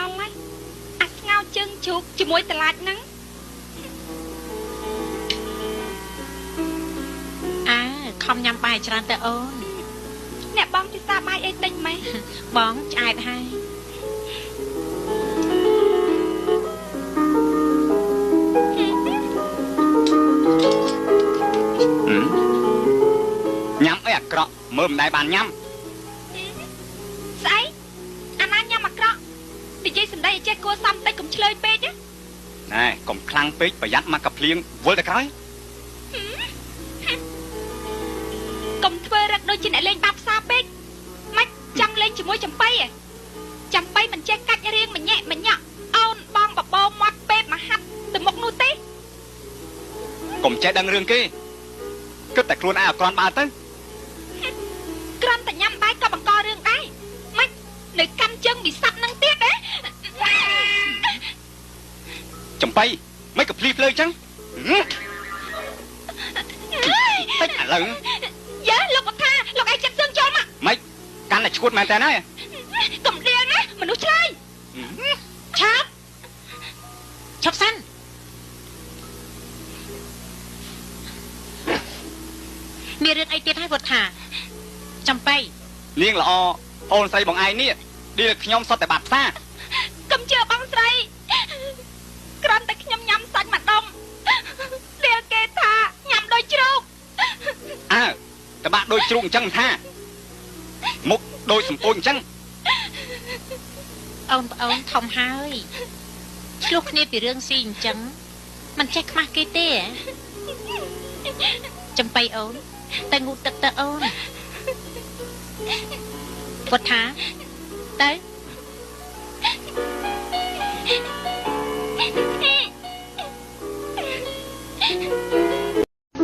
ល់ហើយអាស្ងោជើងជ្រូកជាមួយតឡាចហ្នឹងអើខំញ៉ាំបាយច្រើនទៅអូនអ្នកបងពិសាបាយអីតិចម៉េចបងឆ្អែតហើយញ៉ាំអីអាក្រក់មើលមិនដែលបានញ៉ាំស្អីអាណាញ៉ាំអាក្រក់និយាយសម្ដីឲ្យចេះគួរសមតិចកុំឆ្លើយពេកណាណែកុំខ្លាំងពេកប្រយ័ត្នមកកាភ្លៀងវិលទៅក្រោយកុំធ្វើរឹកដូចជាអ្នកលេងបាបផ្សារពេកម៉េចចង់លេងជាមួយចំបៃចំបៃមិនចេះកាច់រៀងម្ញាក់ម្ញាក់អូនបងបបោមាត់ពេបមហាត់ទៅមុខនោះទេកុំចេះដឹងរឿងគេគិតតែខ្លួនឯងឲ្យគ្រាន់បើទៅគ្រាន់តែញ៉ាំបាយក៏បង្ករឿងដែរម៉េចនៅកាន់ជើងមីសាប់នឹងទៀតហ៎ចំបៃមិនក៏ភ្លីភ្លើចឹងតិចឥឡូវយើលោកបថាលោកឯងចិត្តសឿងចូលមកម៉េចកាន់តែឈួតមែនតើហើយកុំដៀលណាមនុស្សឆ្លើយឆាប់ឆាប់សិនមានរឿងអីទៀតហើយវត្តថាចំបៃនាងល្អអូនស្រីបងឯងនេះដៀលខ្ញុំសុទ្ធតែបាត់ផ្សារកុំជឿបងស្រីគ្រាន់តែខ្ញុំញ៉ាំសាច់មួយដុំដៀលគេថាញ៉ាំដូចជ្រូកអើតបាក់ដូចជ្រូកអញ្ចឹងថាមុខដូចសម្ពោចអញ្ចឹងអូនប្អូនធំហើយឆ្លោះគ្នាពីរឿងស៊ីអញ្ចឹងមិនចេះខ្មាស់គេទេចំបៃអូនទៅងូតទឹកទៅអូនវត្តថាទៅ